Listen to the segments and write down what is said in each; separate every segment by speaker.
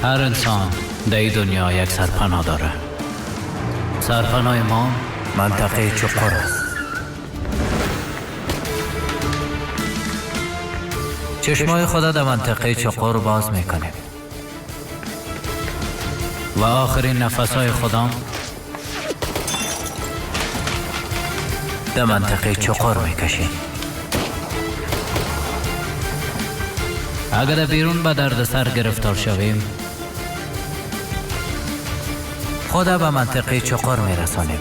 Speaker 1: هر انسان در این دنیا یک سرپناه داره. سرپناه ما منطقه چقر است. چشمای خدا در منطقه چقر باز میکنیم و آخرین نفسهای خودم در منطقه چقر میکشیم. اگر بیرون به درد سر گرفتار شویم، خدا به منطقه چقر میرسانیم.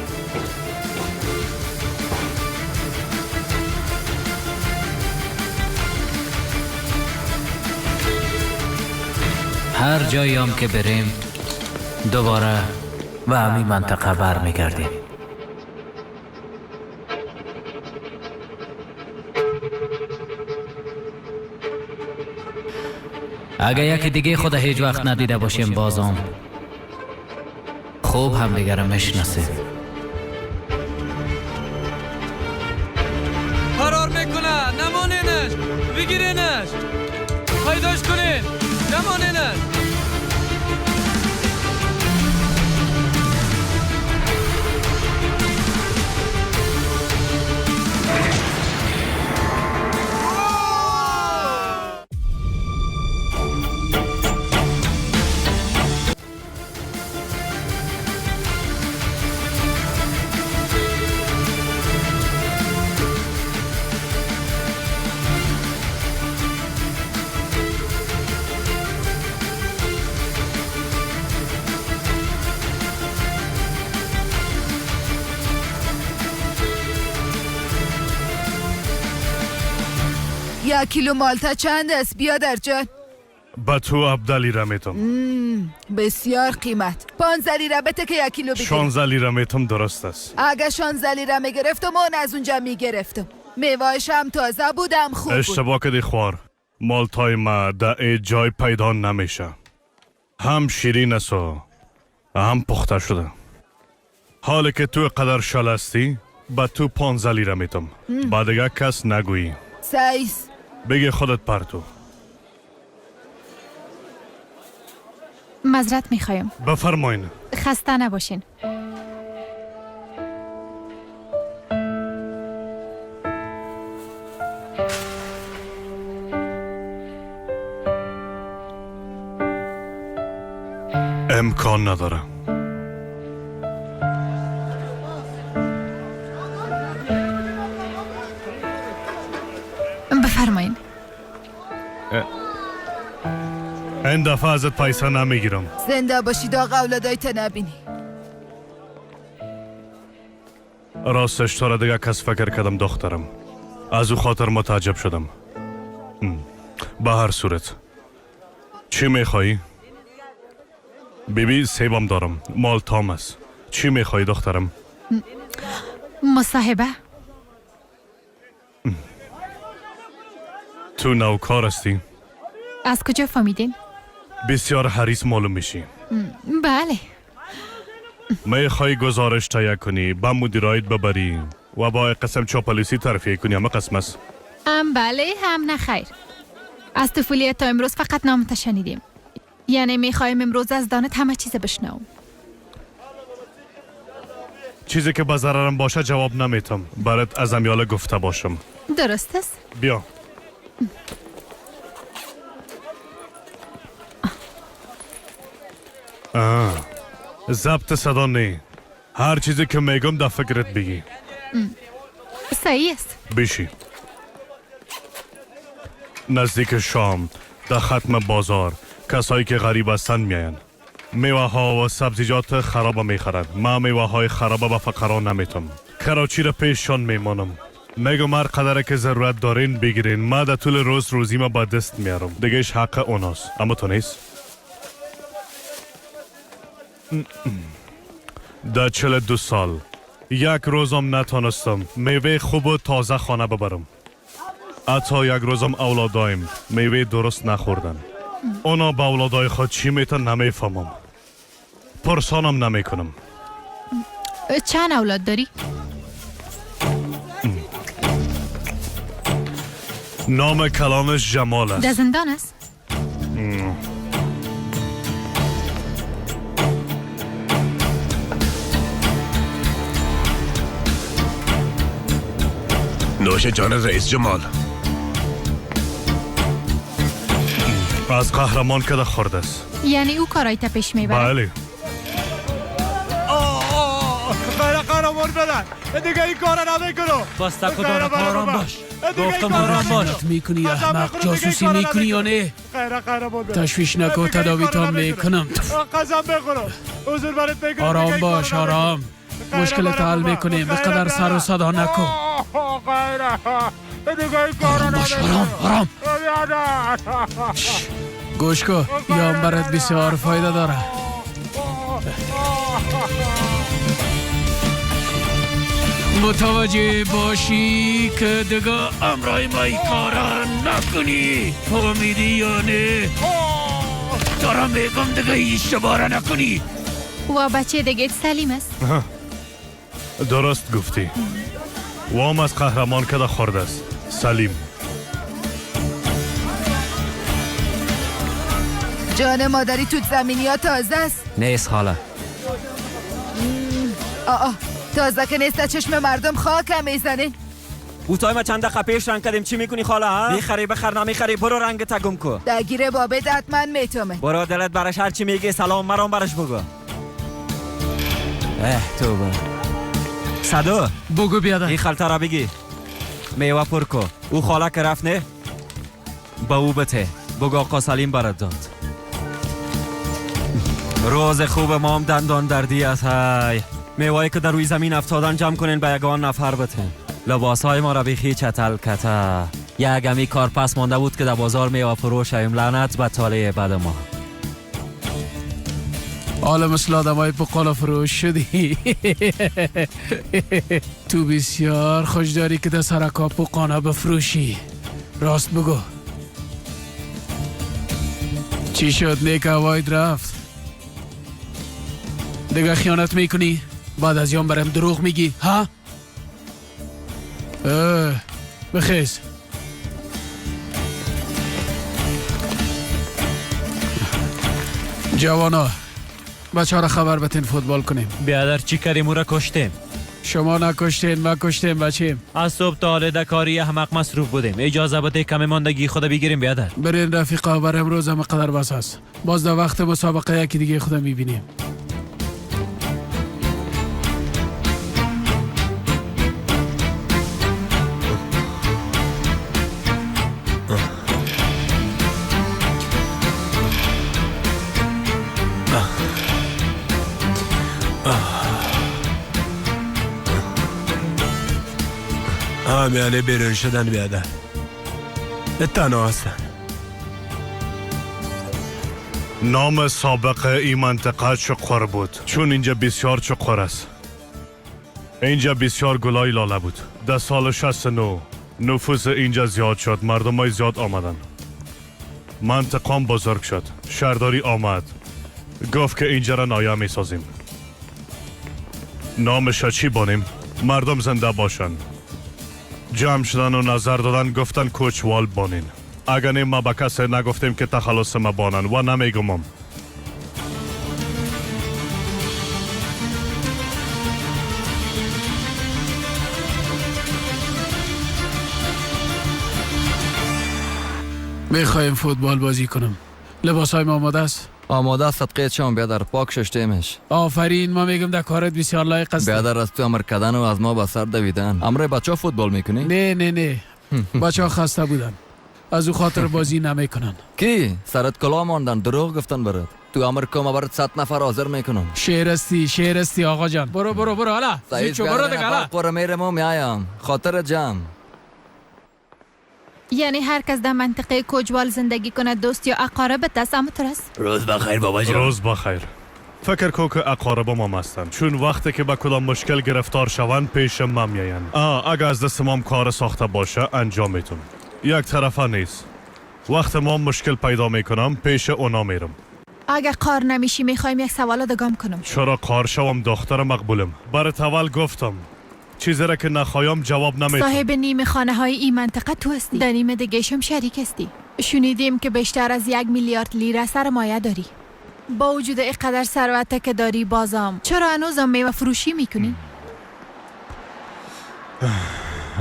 Speaker 1: هر جایی هم که بریم دوباره به همین منطقه بر میگردیم. اگر یکی دیگه خود هیچ وقت ندیده باشیم، بازم خوب هم دیگه رو میشناسیم.
Speaker 2: فرار میکنه، نمانینش، بگیرینش، پیداش کنین، نمانینش.
Speaker 3: یک کیلو مالتا چند است بیادر جان؟
Speaker 4: به تو 17 لیره میتم.
Speaker 3: بسیار قیمت. 15 لیره بته که یک کیلو بگیرم.
Speaker 4: 16 لیره میتم، درست است.
Speaker 3: اگه 16 لیره میگرفتم اون از اونجا میگرفتم. میوهش هم تازه بودم، خوب بود.
Speaker 4: اشتباه کردی خوار. مالتای ما در ای جای پیدا نمیشه. هم شیرین است و هم پخته شده. حالا که تو قدر شل هستی، به تو 15 لیره میتم. با دیگه کس نگویی.
Speaker 3: سایس
Speaker 4: بگی خودت پرتو.
Speaker 5: معذرت میخوایم.
Speaker 4: بفرمایین.
Speaker 5: خسته نباشین.
Speaker 4: امکان نداره.
Speaker 5: بفرمایین.
Speaker 4: این دفعه ازت پیسه نمیگیرم.
Speaker 3: زنده باشی داغ اولادای تا نبینی.
Speaker 4: راستش تو را دیگه کس فکر کردم دخترم. از او خاطر متعجب شدم. به هر صورت چی میخوایی؟ بیبی سیبم دارم، مال تام است. چی میخوایی دخترم؟
Speaker 5: مصاحبه.
Speaker 4: تو نوکار هستی؟
Speaker 5: از کجا فهمیدین؟
Speaker 4: بسیار حریص معلوم میشی.
Speaker 5: بله.
Speaker 4: میخوای گزارش تهیه کنی، به مدیرایت ببری و با قسم چاپالیسی ترفیع کنی، همه قسم است.
Speaker 5: هم بله هم نه خیر. از طفولیت تا امروز فقط نامت شنیدیم. یعنی میخوایم امروز از دانت همه چیز بشنوم.
Speaker 4: چیزی که به ضررم باشه جواب نمیتم. برات از امیاله گفته باشم.
Speaker 5: درست است؟
Speaker 4: بیا. ضبط صدا نی. هر چیزی که میگم در فکرت بگی.
Speaker 5: صحیح است.
Speaker 4: بشی. نزدیک شام در ختم بازار کسایی که غریب هستند میاین. میوه ها و سبزیجات خراب میخرند. ما میوه های خراب به فقرا نمیتم. کراچی را پیششان میمانم. میگم هر قدره که ضرورت دارین بگیرین. ما در طول روز روزی ما با دست میارم. دیگهش حق اوناست. اما تو نیست. در 42 سال یک روزم نتانستم میوه خوب و تازه خانه ببرم. حتی یک روزم اولادایم میوه درست نخوردن. اونا به اولادای خود چی میتن نمیفهمم. پرسانم نمیکنم.
Speaker 5: چند اولاد داری؟
Speaker 4: نام کلانش جمال است.
Speaker 5: در زندان است؟
Speaker 6: نوش جان رئیس جمال.
Speaker 4: از قهرمان که خورده است.
Speaker 5: یعنی او کارای تا پیش میبره.
Speaker 4: بله.
Speaker 7: غیر قهرمان بدن دیگه این کارا نمیکنم.
Speaker 2: بس تکو دانت آرام باش. گفتم آرام باش.
Speaker 8: میکنی احمق، جاسوسی میکنی یا نه؟ تشویش نکن، تداویتان میکنم.
Speaker 7: قسم بخورم حضور برات میکنم.
Speaker 8: آرام باش، آرام. مشکل حل میکنیم، به قدر سر و صدا نکن. آرام باش، آرام آرام. گوش کن، یا برات بسیار فایده داره. متوجه باشی که دیگه امرای ما ای کارا نکنی، فهمیدی یا نه؟ دارم میگم دیگه اشتباه را نکنی.
Speaker 5: و بچه دیگه سلیم است.
Speaker 4: درست گفتی. وام از قهرمان که خورده است. سلیم.
Speaker 3: جان مادری توت زمینی ها تازه است؟
Speaker 1: نیست خاله.
Speaker 3: آه تازه که نیست، چشم مردم خاک هم میزنه.
Speaker 9: بوتای ما چند دقیقه پیش رنگ کردیم، چی میکنی خاله؟ ها میخری بخر، نمیخری برو رنگ تگم کو.
Speaker 3: درگیر بابت حتما میتومه.
Speaker 9: برو دلت براش هر چی میگه سلام مرام براش بگو. اه توبه. صدو
Speaker 8: بگو بیادر.
Speaker 9: این خلطه را بگی میوه پر کو. او خاله که رفت نه به او بته بگو آقا سلیم برات داد. روز خوب مام دندان دردی است. های میوه‌ای که در روی زمین افتادن جمع کنین به یگان نفر بتین. لباسهای ما را بیخی چتل کته. یک امی کار پس مانده بود که در بازار میوه فروش شویم. لعنت به طالع بد ما.
Speaker 8: حالا مثل آدم های بقال فروش شدی. تو بسیار خوش داری که در سرکا پقانا بفروشی. راست بگو چی شد؟ نیک هواید رفت دیگه. خیانت میکنی؟ بعد از یان برم دروغ میگی ها؟ بخیز. جوانا بچه را خبر بتین فوتبال کنیم.
Speaker 2: بیادر چی کردیم؟ او را کشتیم.
Speaker 8: شما نکشتین، ما کشتیم بچیم.
Speaker 2: از صبح تا حال در کاری احمق مصروف بودیم. اجازه بده کم ماندگی خود بگیریم بیادر.
Speaker 8: برین رفیقا، بر امروز هم قدر بس است. باز در وقت مسابقه یکی دیگه خود میبینیم.
Speaker 6: یعنی بیرون شدن بیادر تنها هستن.
Speaker 4: نام سابق این منطقه چقر بود، چون اینجا بسیار چقر است. اینجا بسیار گلای لاله بود. در سال 69 نفوذ اینجا زیاد شد، مردم های زیاد آمدن. منطقه بزرگ شد. شهرداری آمد گفت که اینجا را نایه می سازیم. نامش چی بانیم؟ مردم زنده باشن. جمع شدن و نظر دادن، گفتن کوچوال بانین. اگر نه ما به کسی نگفتیم که تخلص ما بانن و نمیگمم.
Speaker 8: میخوایم فوتبال بازی کنم. لباس های ما آماده است؟
Speaker 10: آماده است صدقه شما بیادر، پاک ششتیمش.
Speaker 8: آفرین، ما میگم در کارت بسیار لایق است.
Speaker 10: بیادر از تو امر کردن و از ما به سر دویدن. امر بچه ها فوتبال میکنی؟
Speaker 8: نه نه نه بچه ها خسته بودن، از او خاطر بازی نمیکنن.
Speaker 10: کی؟ سرت کلا ماندن، دروغ گفتن برات. تو امر کم برات 100 نفر حاضر میکنم.
Speaker 8: شیر هستی، شیر هستی آقا جان. برو برو برو حالا زود برو دیگه. حالا
Speaker 10: برو میرم و میایم. خاطر جمع.
Speaker 5: یعنی هر کس در منطقه کوجوال زندگی کند دوست یا اقارب است امتر است.
Speaker 6: روز بخیر بابا جان.
Speaker 4: روز بخیر. فکر کو که اقارب ما هستند، چون وقتی که به کدام مشکل گرفتار شوند پیش ما میآیند. اگر از دست ما کار ساخته باشه انجام میتون. یک طرفه نیست. وقت ما مشکل پیدا میکنم پیش اونا میرم.
Speaker 5: اگر قار نمیشی میخوایم یک سوال دگام کنم.
Speaker 4: چرا قار شوم؟ دختر مقبولم. برات اول گفتم چیزی را که نخوایم جواب نمیدم.
Speaker 5: صاحب نیم خانه های این منطقه تو هستی، در نیم دیگه شریک هستی. شنیدیم که بیشتر از 1 میلیارد لیره سرمایه داری. با وجود اینقدر ثروت که داری بازم چرا هنوزم میوه فروشی میکنی؟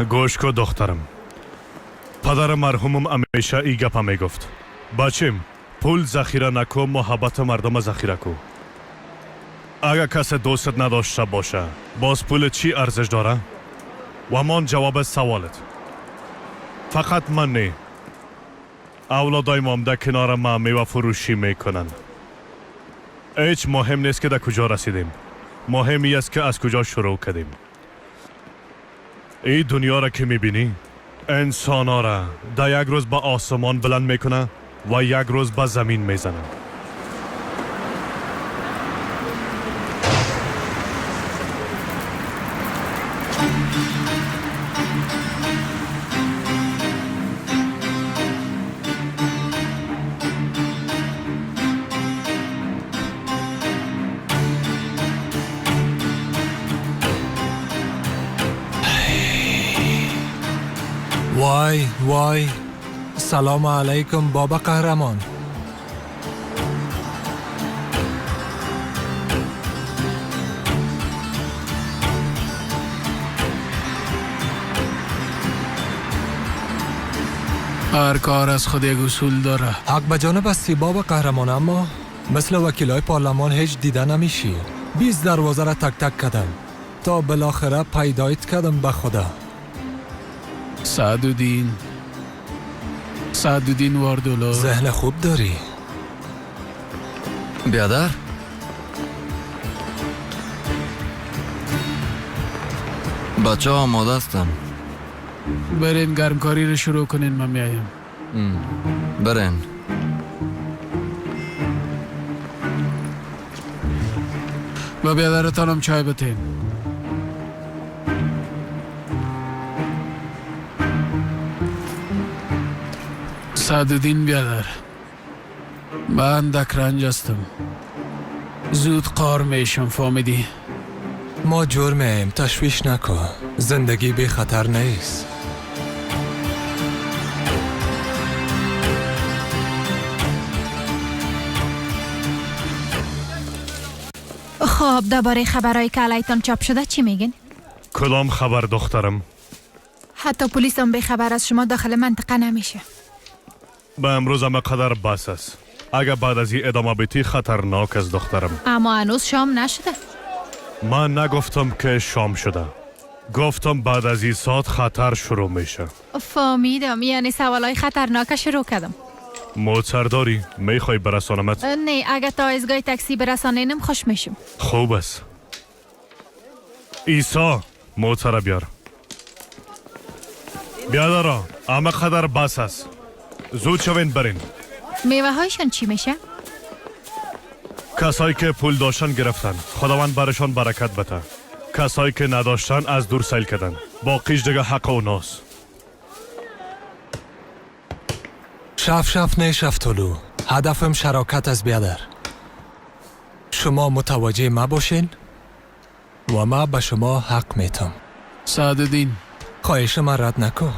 Speaker 4: Гӯш ку духтарам. Падари марҳумам ҳамеша и гапа мегуфт. Бачем, пул захира наку, муҳаббати мардума захира ку. Агар касе дӯстат надошта боша, боз пул чӣ арзиш дора? Ва мон ҷавоби саволат. Фақат ман не. Авлодои мом дар канори ман мевафурӯшӣ мекунанд. Ҳеҷ муҳим нест ки дар куҷо расидем. Муҳим ин аст ки аз куҷо шурӯъ кардем. Ин дунёро ки мебинӣ, инсонҳоро дар як рӯз ба осмон баланд мекунад ва як рӯз ба замин мезанад.
Speaker 11: وای وای، سلام علیکم بابا قهرمان.
Speaker 8: هر کار از خود یک اصول داره.
Speaker 11: حق به جانب هستی بابا قهرمان، اما مثل وکیلای پارلمان هیچ دیده نمیشی. 20 دروازه را تک تک کردم تا بالاخره پیدایت کردم به خدا.
Speaker 8: سعدالدین، سعدالدین واردولو.
Speaker 11: ذهن خوب داری.
Speaker 10: بیادر، بچه ها آماده هستن.
Speaker 8: برین گرمکاری رو شروع کنین، من میایم.
Speaker 10: برین.
Speaker 8: با بیادرتانم چای بتین. سعدالدین بیادر، من دکرنج هستم. زود قار میشم، فهمیدی؟
Speaker 11: ما جرمیم، تشویش نکن. زندگی بی خطر نیست.
Speaker 5: خب درباره خبرهای که علیتان چاپ شده چی میگین؟
Speaker 4: کدام خبر دخترم؟
Speaker 5: حتی پلیس هم بی خبر از شما داخل منطقه نمیشه.
Speaker 4: به امروز هم قدر بس است. اگر بعد از این ادامه بیتی خطرناک است دخترم.
Speaker 5: اما هنوز شام نشده.
Speaker 4: من نگفتم که شام شده. گفتم بعد از این ساعت خطر شروع میشه.
Speaker 5: فهمیدم، یعنی سوالای خطرناک شروع کردم.
Speaker 4: موتر داری؟ میخوای برسانمت؟
Speaker 5: نه، اگر تا ایستگاه تاکسی برسانینم خوش میشم.
Speaker 4: خوب است. عیسی موتر بیار. بیادرا اما قدر بس است. زود شوین برین.
Speaker 5: میوه هایشان چی میشه؟
Speaker 4: کسایی که پول داشتن گرفتن، خداوند برشان برکت بده. کسایی که نداشتن از دور سیل کردن. باقیش دیگه حق اوناست.
Speaker 11: شف شف نه شفتالو. هدفم شراکت است بیادر. شما متوجه ما باشین و ما به شما حق میتم.
Speaker 8: سعدالدین،
Speaker 11: خواهش من رد نکن.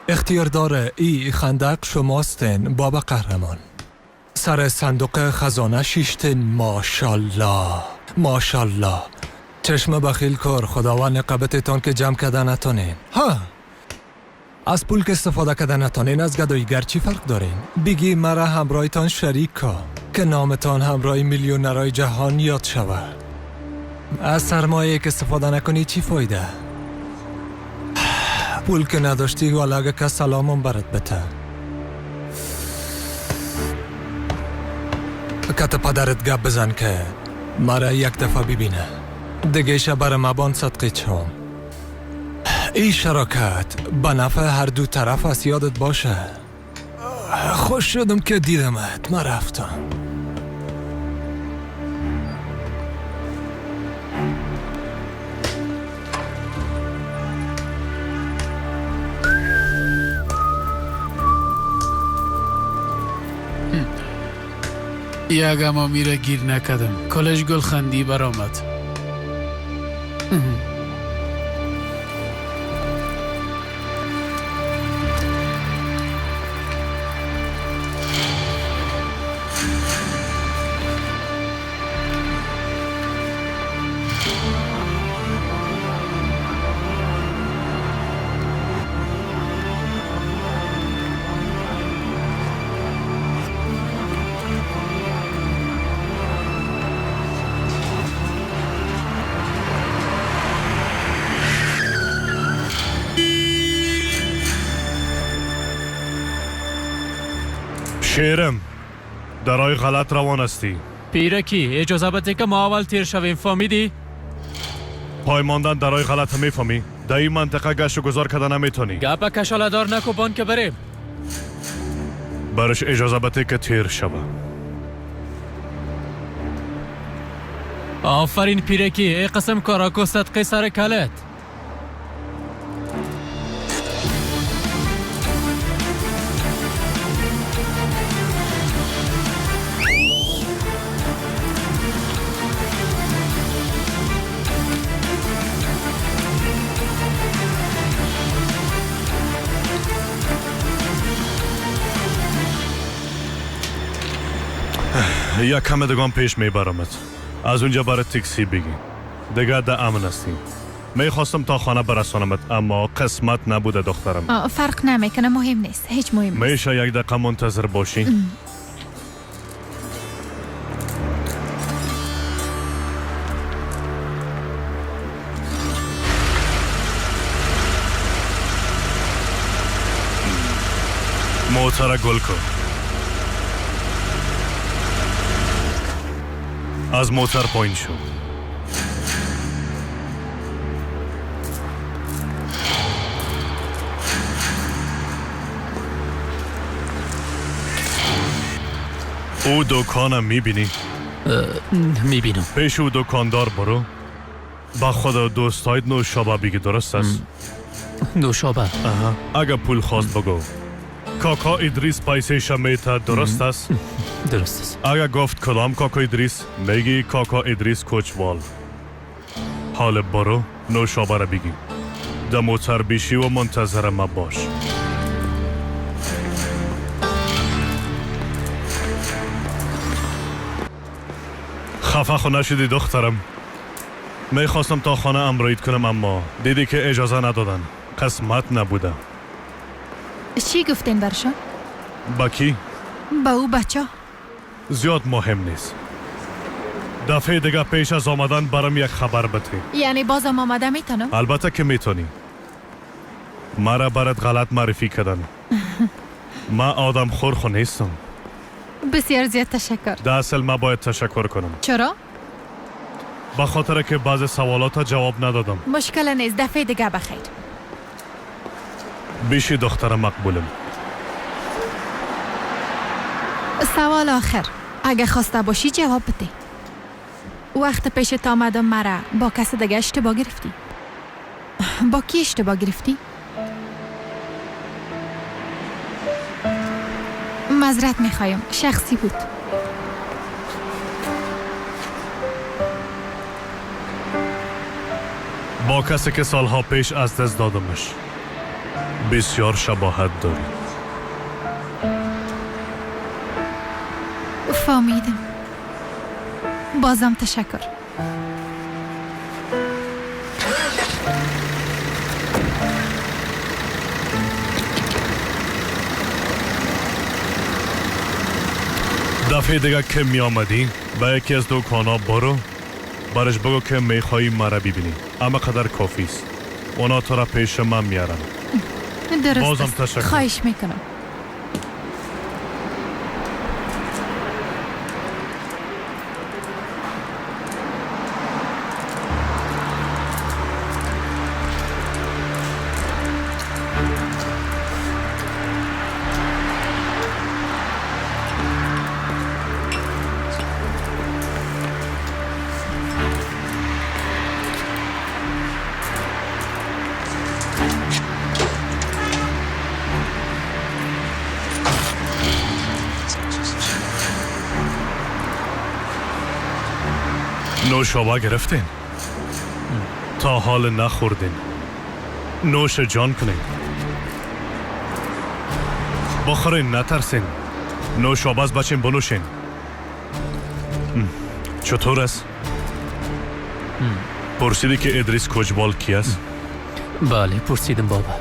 Speaker 11: اختیار داره ای خندق شماستن بابا قهرمان. سر صندوق خزانه شیشتن. ماشالله ماشالله. چشم بخیل کار، خداوند قبطتان که جمع کرده نتانین. ها، از پول که استفاده کرده نتانین از گداییگر چی فرق دارین؟ بگی مرا همراهتان شریک کا که نامتان همراه میلیونرای جهان یاد شود. از سرمایه که استفاده نکنی چی فایده؟ پول که نداشتی والا که سلامم برات بته. کت پدرت گپ بزن که مرا یک دفعه ببینه. دیگه بر مبان صدقه چم. این شراکت به نفع هر دو طرف است، یادت باشه. خوش شدم که دیدمت. من رفتم.
Speaker 8: یک امامی را گیر نکردم، کلش گل خندی برآمد.
Speaker 4: شیرم درای غلط روان هستی.
Speaker 12: پیرکی اجازه بده که ما اول تیر شویم، فهمیدی؟
Speaker 4: پای ماندن درای غلط میفهمی؟ در این منطقه گشت و گذار کردن نمیتونی.
Speaker 12: گپ کشاله دار نکو بان که بریم.
Speaker 4: برش اجازه بده که تیر شوه.
Speaker 12: آفرین پیرکی، ای قسم کاراکو صدقه سر کلت.
Speaker 4: یک کم دگان پیش میبرمت، از اونجا برای تاکسی بگی. دیگه در امن هستی. میخواستم تا خانه برسانمت اما قسمت نبوده دخترم.
Speaker 5: فرق نمیکنه، مهم نیست، هیچ مهم نیست.
Speaker 4: میشه یک دقیقه منتظر باشی؟ موتر گل کن. از موتر پایین شو. او دکانم میبینی؟
Speaker 12: میبینم.
Speaker 4: پیش او دکاندار برو، با خود دوستایت نوشابه بگی، درست است؟
Speaker 12: نوشابه.
Speaker 4: اگه پول خواست بگو کاکا ادریس پیسه میته، درست است؟
Speaker 12: درست است.
Speaker 4: اگه گفت کدام کاکا ادریس، میگی کاکا ادریس کوچوال. حال برو نوشابه را بگی. در موتر بیشی و منتظر ما باش. خفه خو نشدی دخترم؟ میخواستم تا خانه امراید کنم اما دیدی که اجازه ندادن، قسمت نبوده.
Speaker 5: چی گفتین برشان؟
Speaker 4: با کی؟
Speaker 5: با او بچه.
Speaker 4: زیاد مهم نیست. دفعه دیگه پیش از آمدن برام یک خبر بده.
Speaker 5: یعنی بازم آمده میتونم؟
Speaker 4: البته که میتونی. مرا برات غلط معرفی کردن. ما آدم خور خو نیستم.
Speaker 5: بسیار زیاد تشکر.
Speaker 4: در اصل ما باید تشکر کنم.
Speaker 5: چرا؟
Speaker 4: به خاطر که بعض سوالات جواب ندادم.
Speaker 5: مشکل نیست، دفعه دیگه بخیر.
Speaker 4: بیشی دختر مقبولم.
Speaker 5: سوال آخر، اگه خواسته باشی جواب بده. وقت پیش تا آمدم مرا با کس دیگه اشتباه گرفتی. با کی اشتباه گرفتی؟ معذرت میخوایم، شخصی بود.
Speaker 4: با کسی که سالها پیش از دست دادمش بسیار شباهت داری.
Speaker 5: فهمیدم. بازم تشکر.
Speaker 4: دفعه دیگه که می آمدی به یکی از دکانا برو، برش بگو که میخوایی مرا ببینی، اما قدر کافی است. اونا تو را پیش من میارن.
Speaker 5: درست.
Speaker 4: بازم تشکر.
Speaker 5: خواهش میکنم.
Speaker 4: نوشابه گرفتین؟ تا حال نخوردین. نوش جان کنین. بخورین، نترسین. نوشابه از بچین بنوشین. چطور است؟ پرسیدی که ادریس کوچبال کی است؟
Speaker 12: بله پرسیدم بابا.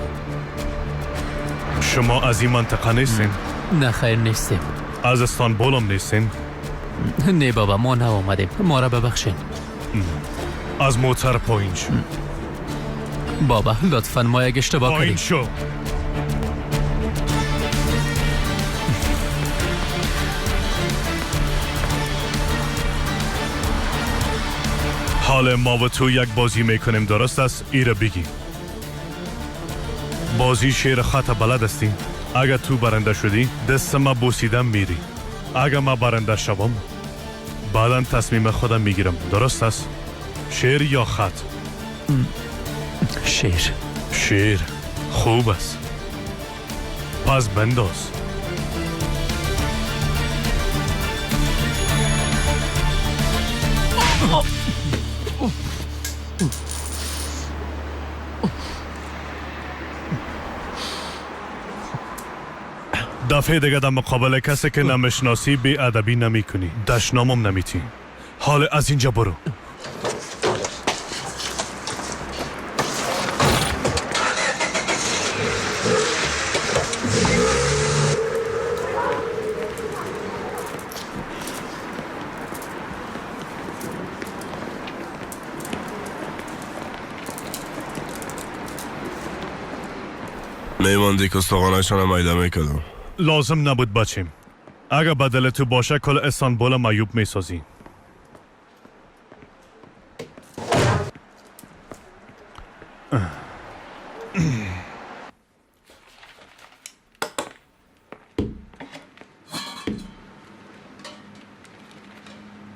Speaker 4: شما از این منطقه نیستین؟
Speaker 12: نه خیر نیستیم.
Speaker 4: از استانبول هم نیستین؟
Speaker 12: نه بابا ما نه آمدیم، ما را ببخشین.
Speaker 4: از موتر پایین شو.
Speaker 12: بابا لطفاً ما یک اشتباه کردیم.
Speaker 4: پایین شو. حال ما و تو یک بازی میکنیم، درست است؟ ایره بگی. بازی شیر خط بلد هستی؟ اگه تو برنده شدی دست ما بوسیدم میری. اگه ما برنده شوم بعدا تصمیم خودم میگیرم، درست است؟ شیر یا خط؟
Speaker 9: شیر.
Speaker 4: شیر خوب است. پس بنداز. دفعه دیگه در مقابل کسی که نمیشناسی بی ادبی نمی کنی، دشنامم نمیتی. حال از اینجا برو.
Speaker 6: میماندی که استخوانشان هم میده میکردم.
Speaker 4: لازم نبود بچیم. اگه بدل تو باشه کل استانبول معیوب میسازی.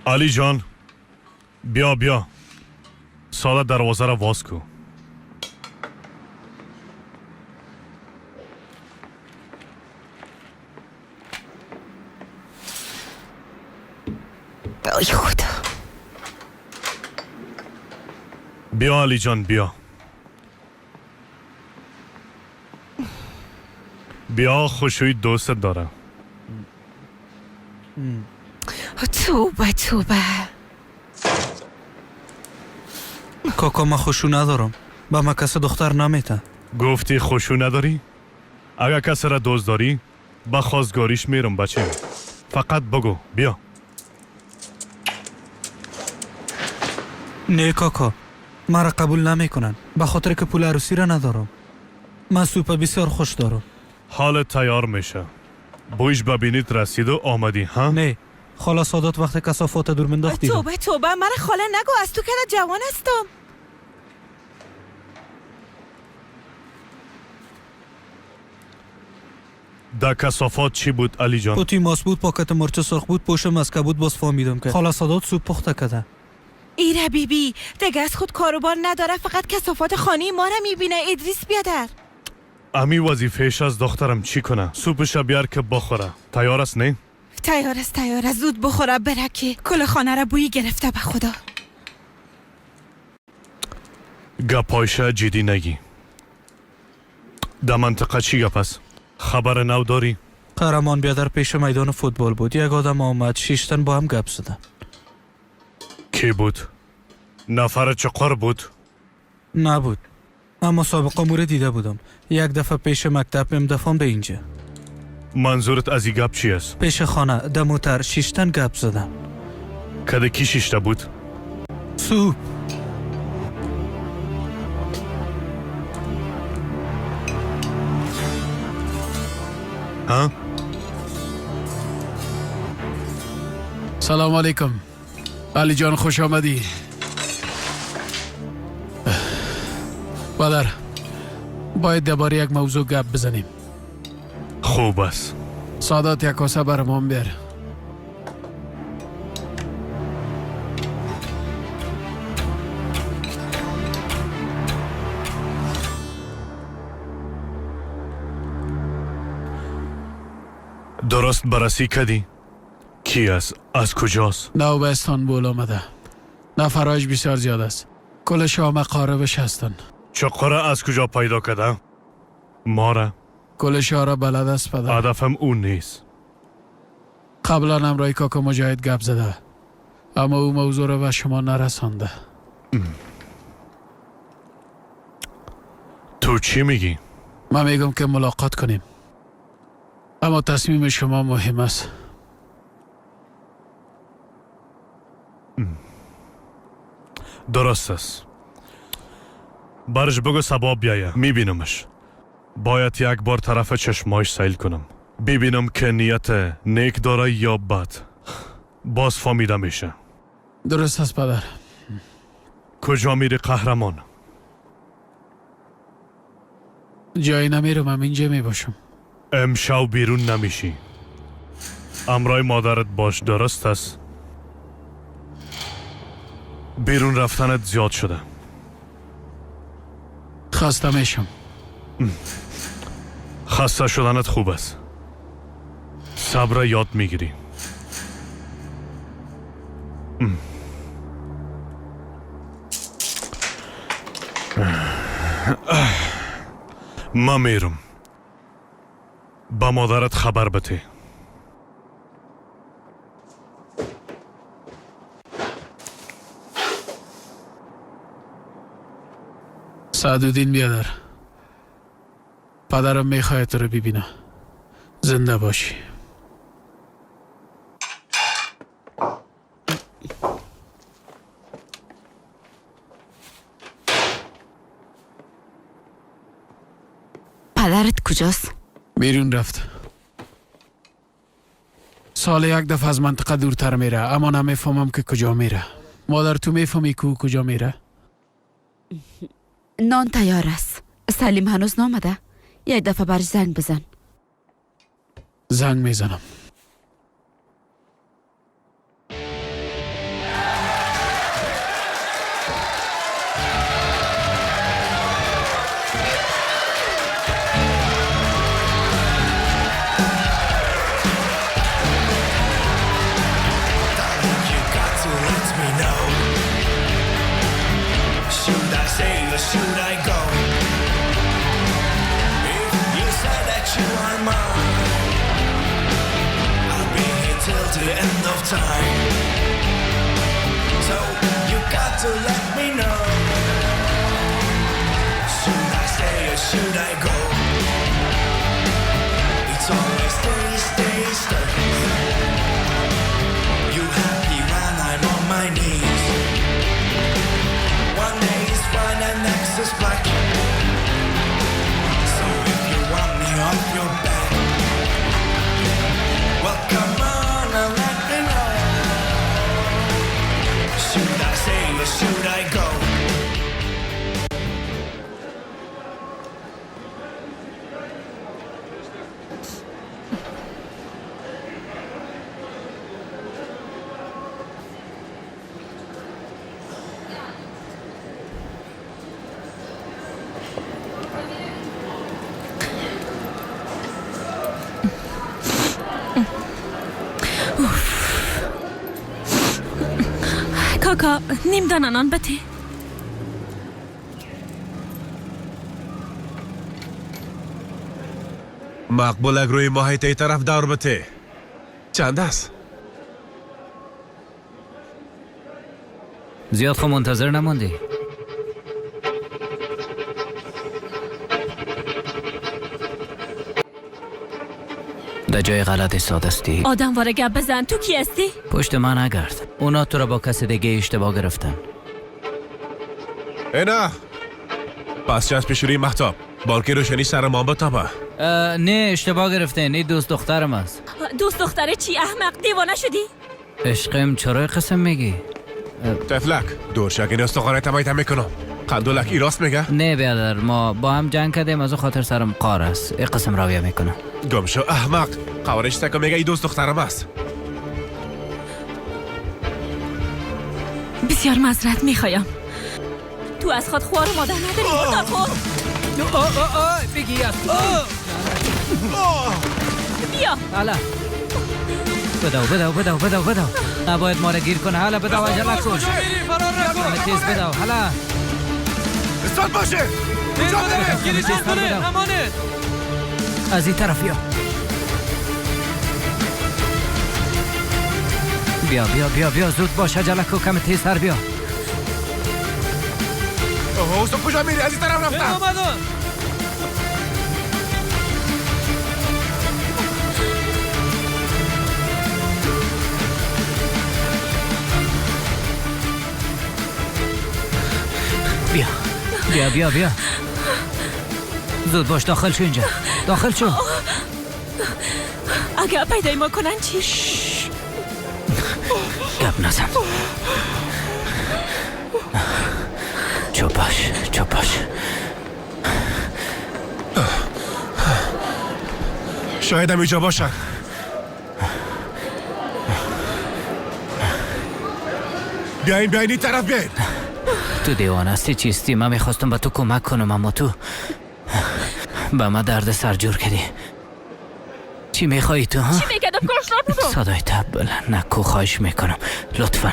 Speaker 4: علی جان بیا بیا. ساده دروازه را واز کو.
Speaker 5: ای خدا.
Speaker 4: بیا علی جان بیا. بیا خوشوی دوست دارم.
Speaker 5: توبه توبه.
Speaker 13: کاکا من خوشو ندارم. به من کس دختر نمیته.
Speaker 4: گفتی خوشو نداری؟ اگر کسی را دوست داری به خواستگاریش میرم بچه. فقط بگو بیا.
Speaker 13: نه کاکا مرا قبول نمیکنن به خاطر که پول عروسی را ندارم. من سوپ بسیار خوش دارم.
Speaker 4: حال تیار میشه. بویش ببینید رسید و آمدی ها؟
Speaker 13: نه خاله سادات وقت کثافات دور منداخت دیدم.
Speaker 5: توبه توبه مرا خاله نگو، از تو که جوان هستم.
Speaker 4: در کثافات چی بود علی جان؟
Speaker 13: قوطی ماست بود، پاکت مرچ سرخ بود، پوش مسکه بود. باز فهمیدم که خاله سادات سوپ پخته کرده.
Speaker 5: ایره بی بی دیگه از خود کاروبار نداره، فقط کثافات خانه ما را میبینه. ادریس بیادر
Speaker 4: امی وظیفهش از دخترم چی کنه؟ سوپش بیار که بخوره. تیار است نه؟
Speaker 5: تیار است تیار است، زود بخوره بره که کل خانه را بویی گرفته به خدا.
Speaker 4: گپایشه جدی نگی. در منطقه چی گپ است؟ خبر نو داری؟
Speaker 13: قهرمان بیادر پیش میدان فوتبال بود. یک آدم آمد شیشتن با هم گپ زدن.
Speaker 4: کی بود؟ نفر چقر بود؟
Speaker 13: نبود، اما سابقه مورد دیده بودم. یک دفعه پیش مکتب، ام دفعه به اینجا.
Speaker 4: منظورت از این گپ چی است؟
Speaker 13: پیش خانه دموتر شیشتن گپ زدن.
Speaker 4: کده کی شیشته بود؟
Speaker 13: سوپ.
Speaker 4: ها؟
Speaker 8: سلام علیکم علی جان، خوش آمدی. پدر باید درباره یک موضوع گپ بزنیم.
Speaker 4: خوب است.
Speaker 8: سادات یک کاسه برمان بیار.
Speaker 4: درست بررسی کردی؟ کی است؟ از کجاست؟
Speaker 8: نو به استانبول آمده. نفرایش بسیار زیاد است. کل شما مقاربش هستند.
Speaker 4: چقره از کجا پیدا کرده؟ ماره.
Speaker 8: کل را بلد است پدر.
Speaker 4: هدفم اون نیست.
Speaker 8: قبلا همراه کاکا مجاهد گپ زده، اما او موضوع را به شما نرسانده.
Speaker 4: تو چی میگی؟
Speaker 8: من میگم که ملاقات کنیم، اما تصمیم شما مهم است.
Speaker 4: درست است. برش بگو سبا بیایه، میبینمش. باید یک بار طرف چشمایش سیل کنم، ببینم که نیت نیک داره یا بد. باز فهمیده میشه.
Speaker 8: درست است پدر.
Speaker 4: کجا میری قهرمان؟
Speaker 12: جایی نمیرم، هم اینجا میباشم.
Speaker 4: امشب بیرون نمیشی. امرای مادرت باش، درست است؟ بیرون رفتنت زیاد شده.
Speaker 12: خسته میشم.
Speaker 4: خسته شدنت خوب است. صبر یاد میگیری. من میرم. با مادرت خبر بده.
Speaker 12: سعدالدین بیادر، پدرم میخواهد تو رو ببینه. زنده باشی.
Speaker 14: پدرت کجاست؟
Speaker 12: بیرون رفت. سال یک دفعه از منطقه دورتر میره، اما نمیفهمم که کجا میره. مادر تو میفهمی که کجا میره؟
Speaker 14: نان تیار است. سلیم هنوز نامده. یک دفعه برش زنگ بزن.
Speaker 12: زنگ میزنم.
Speaker 15: Should I go? If you said that you are mine, I'll be here till the end of time. So you got to let me know. Should I stay or should I go? It's always stay, stay, stay. You happy when I'm on my knees. One day is fine and next is black. So if you want me off your back, well come on and let me know. Should I stay or should I go?
Speaker 16: کاکا نیم دانه نان بده.
Speaker 17: مقبولک روی ماهی طرف دور بته. چند است؟
Speaker 1: زیاد خو منتظر نماندی. در جای غلط ایستادستی.
Speaker 16: آدم واره گپ بزن. تو کی هستی؟
Speaker 1: پشت من نگرد. اونا تو را با کس دیگه اشتباه گرفتن.
Speaker 17: اینا پس چسب پیش روی مهتاب بانکی روشنی سر ما بتابه.
Speaker 1: نه اشتباه گرفتن. این دوست دخترم است.
Speaker 16: دوست دختره چی احمق؟ دیوانه شدی؟
Speaker 1: عشقم چرا قسم میگی؟
Speaker 17: تفلک دور شک این استخوانه تمایت میکنم. قندولک ای راست میگه؟
Speaker 1: نه بیادر، ما با هم جنگ کردیم، از او خاطر سرم قار است. این قسم راویه میکنم.
Speaker 17: گم شو احمق. قوارش تکو میگه ای دوست دخترم است.
Speaker 16: بسیار معذرت میخوایم. تو از خود خوار و مادر نداری. مردار خور.
Speaker 1: بگی از
Speaker 16: بیا.
Speaker 1: حالا بدو بدو بدو بدو بدو. نباید ما را گیر کنه. حالا بدو، عجله کن. همه چیز بدو. حالا
Speaker 17: استاد باشه.
Speaker 1: از این طرف بیا. بیا بیا بیا بیا، زود باش، عجله کو، کم تیزتر بیا.
Speaker 17: اوه تو کجا میری؟ از این طرف رفتم.
Speaker 1: بیا بیا بیا بیا، زود باش، داخل شو اینجا، داخل شو.
Speaker 16: اگر پیدای ما کنن چی؟
Speaker 1: گپ نزن. باش.
Speaker 17: شاید هم اینجا باشن. بیاین بیاین این طرف بیاین.
Speaker 1: تو دیوانه هستی چیستی؟ من میخواستم به تو کمک کنم اما تو به من درد سر جور کردی. چی میخوایی تو ها؟
Speaker 16: چی میکردم؟ گشنه بودم.
Speaker 1: صدای تب بلند نکو، خواهش میکنم لطفا.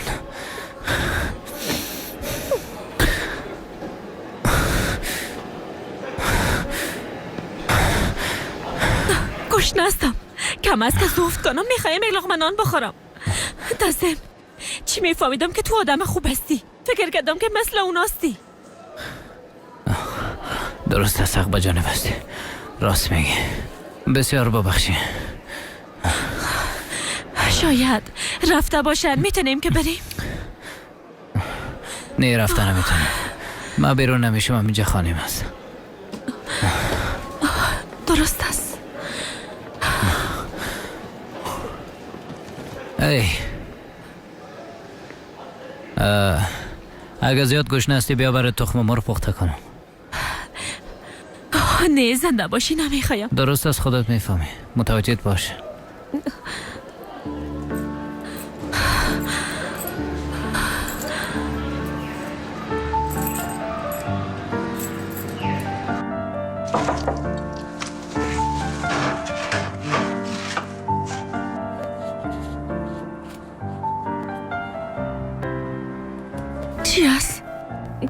Speaker 16: گشنه هستم. کم از که زفت کنم میخوایم یک لقمه نان بخورم. تازه چی میفهمیدم که تو آدم خوب هستی. فکر کردم که مثل اوناستی.
Speaker 1: درست است، حق به جانب هستی، راست میگی. بسیار ببخشی.
Speaker 16: شاید رفته باشن. میتونیم که بریم؟
Speaker 1: نه رفته نمیتونیم. من بیرون نمیشم، اینجا خانیم هست.
Speaker 16: درست است.
Speaker 1: ای اگه زیاد گشنه هستی بیا برای تخم مرغ پخته کنم.
Speaker 16: نه زنده باشی نمیخوایم.
Speaker 1: درست از خودت میفهمی، متوجه باش.
Speaker 16: چی است؟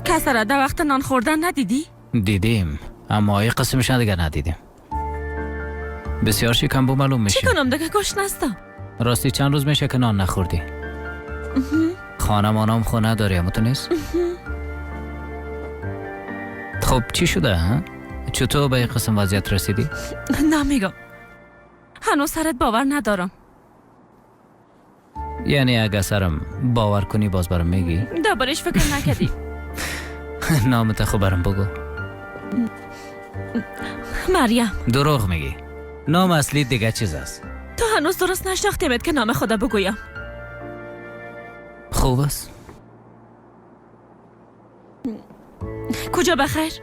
Speaker 16: کس را در وقت نان خوردن ندیدی؟
Speaker 1: دیدیم اما این قسمش دیگه ندیدیم. بسیار شکم بو معلوم میشه.
Speaker 16: چی کنم دیگه، گشنه هستم.
Speaker 1: راستی چند روز میشه که نان نخوردی؟ خانه مانام خونه داری اما تو نیست؟ خب چی شده ها؟ چطور به این قسم وضعیت رسیدی؟
Speaker 16: نمیگم، هنوز سرت باور ندارم.
Speaker 1: یعنی اگه سرم باور کنی باز برام میگی؟
Speaker 16: دربارش فکر نکردی.
Speaker 1: نامت خب برام بگو.
Speaker 16: مریم.
Speaker 1: دروغ میگی، نام اصلی دیگه چیز است.
Speaker 16: تو هنوز درست نشناختیمت که نام خدا بگویم.
Speaker 1: خوب است.
Speaker 16: کجا بخیر؟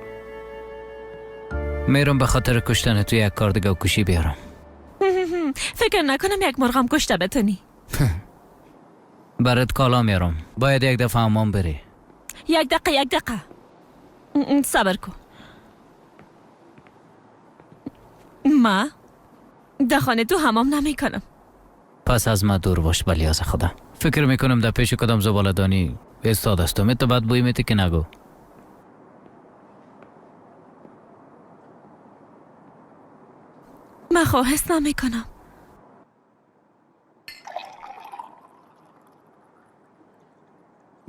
Speaker 1: میرم به خاطر کشتن تو یک کار دیگه کشی بیارم.
Speaker 16: فکر نکنم یک مرغم کشته بتونی.
Speaker 1: برات کالا میارم، باید یک دفعه حمام بری.
Speaker 16: یک دقیقه یک دقیقه صبر کن. ما در خانه تو حمام نمی کنم.
Speaker 1: پس از ما دور باش بلیاز خدا. فکر میکنم در پیش کدام زباله‌دانی استاد هستم. تو بد بوی میتی که نگو.
Speaker 16: من خواهش نمی کنم.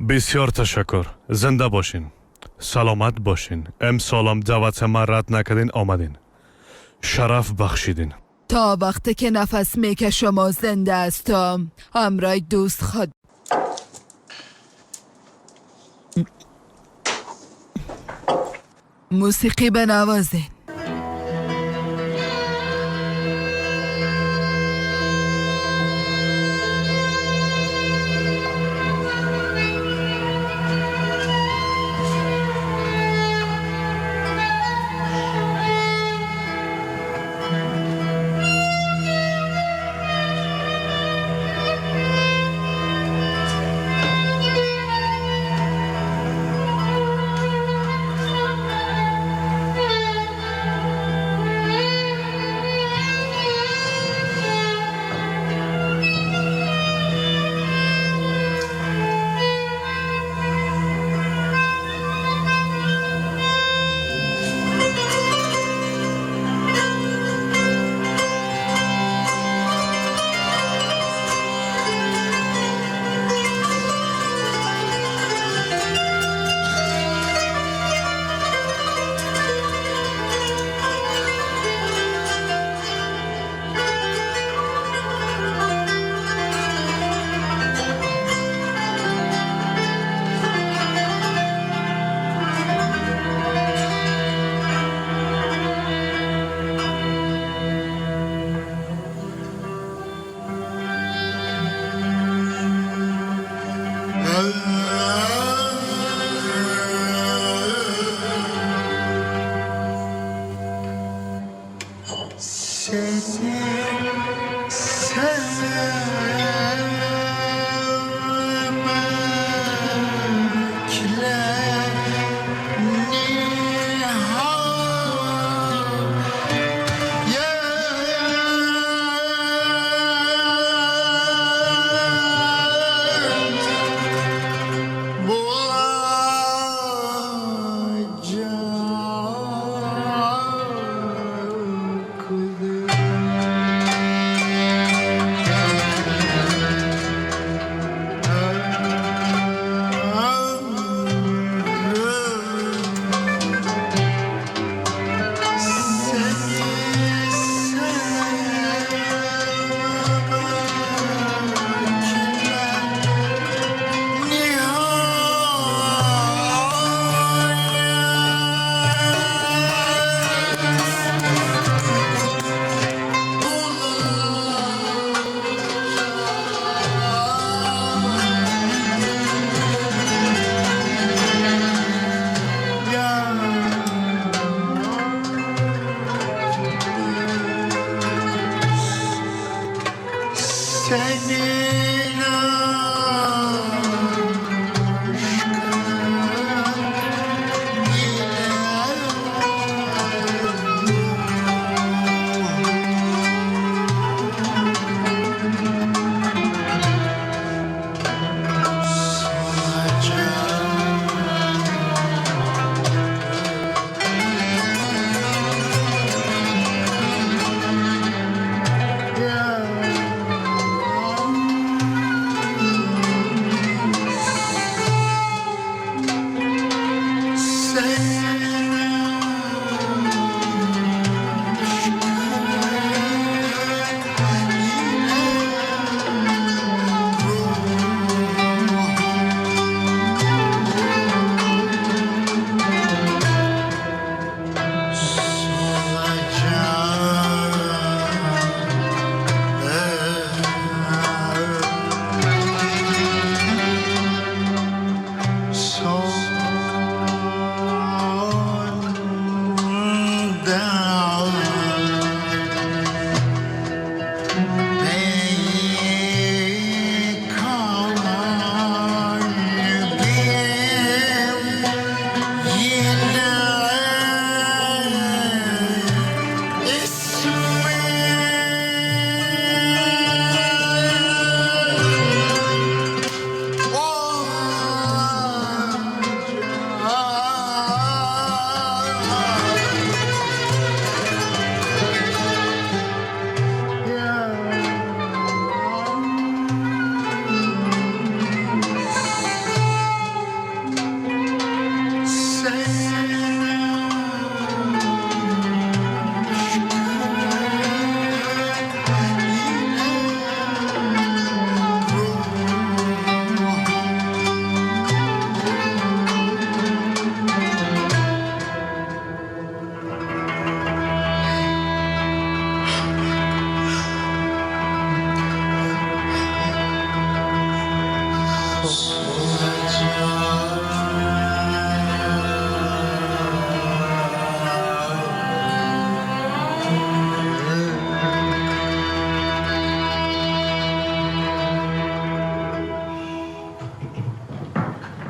Speaker 4: بسیار تشکر. زنده باشین، سلامت باشین. امسالم دعوت ما رد نکردین، آمدین، شرف بخشیدین.
Speaker 3: تا وقتی که نفس میکشم و زنده هستم همراه دوست خود. موسیقی بنوازین.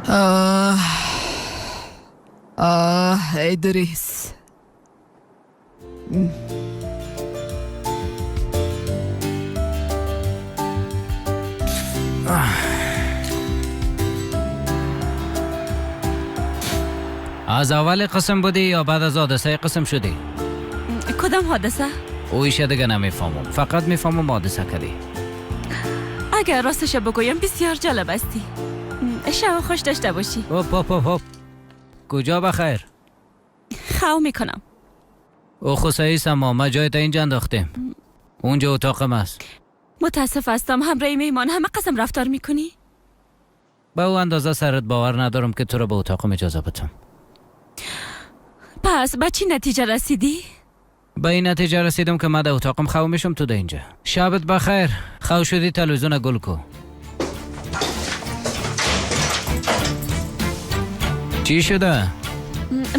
Speaker 3: آه آه ادریس.
Speaker 1: از اول قسم بودی یا بعد از حادثه قسم شدی؟
Speaker 16: کدام حادثه؟
Speaker 1: اویشه دیگه نمیفهمم، فقط میفهمم حادثه کردی.
Speaker 16: اگر راستش بگویم بسیار جالب هستی. شب خوش داشته باشی.
Speaker 1: هپ هپ هپ، کجا بخیر؟
Speaker 16: خو میکنم.
Speaker 1: او خو صحیح ما ما جای تا اینجا انداختیم، اونجا اتاقم است.
Speaker 16: متاسف هستم، همراه میهمان همه قسم رفتار میکنی؟
Speaker 1: به او اندازه سرت باور ندارم که تو رو به اتاقم اجازه بدم.
Speaker 16: پس به چی نتیجه رسیدی؟
Speaker 1: به این نتیجه رسیدم که من در اتاقم خو میشم، تو در اینجا. شبت بخیر. خو شدی تلویزیون گل کو. چی شده؟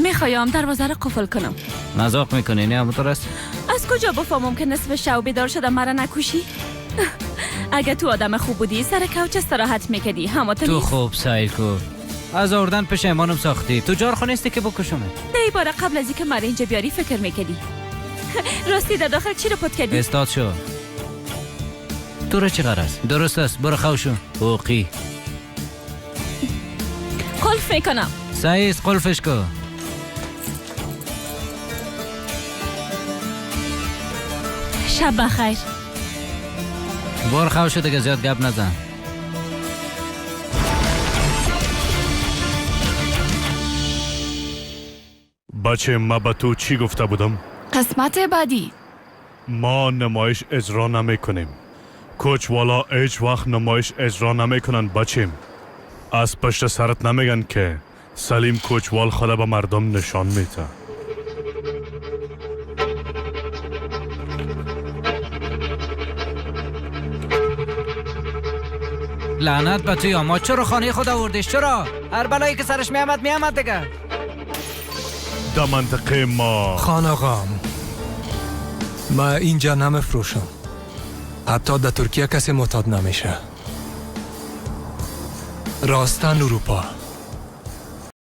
Speaker 16: میخوایم دروازه را قفل کنم.
Speaker 1: مذاق میکنی نه همونطور است؟
Speaker 16: از کجا بفهمم که نصف شب بیدار شدم مرا نکشی؟ اگه تو آدم خوب بودی سر کوچ استراحت میکردی. اما
Speaker 1: تو خوب سعی کو از آوردن پشیمانم ساختی. تو جار خو نیستی که بکشمت.
Speaker 16: دی بار قبل از اینکه مرا اینجا بیاری فکر میکردی. راستی در داخل چی رو پت کردی؟
Speaker 1: استاد شو. تو را چه غرض؟ درست است، برو خو شو. حقوقی
Speaker 16: قلف میکنم.
Speaker 1: صحیح است، قلفش کو.
Speaker 16: شب بخیر.
Speaker 1: بار خو شو دیگه، زیاد گپ نزن.
Speaker 4: بچه ما به تو چی گفته بودم؟
Speaker 5: قسمت بعدی.
Speaker 4: ما نمایش اجرا نمی کنیم. کوچ والا هیچ وقت نمایش اجرا نمی کنن بچیم. از پشت سرت نمیگن که سلیم کوچوال خود به مردم نشان میده.
Speaker 1: لعنت به توی ما، چرا خانه خود آوردیش؟ چرا؟ هر بلایی که سرش میامد میامد دیگه.
Speaker 4: در منطقه ما
Speaker 11: خان آقام، ما اینجا نمیفروشم. حتی در ترکیه کسی معتاد نمیشه. راستن اروپا.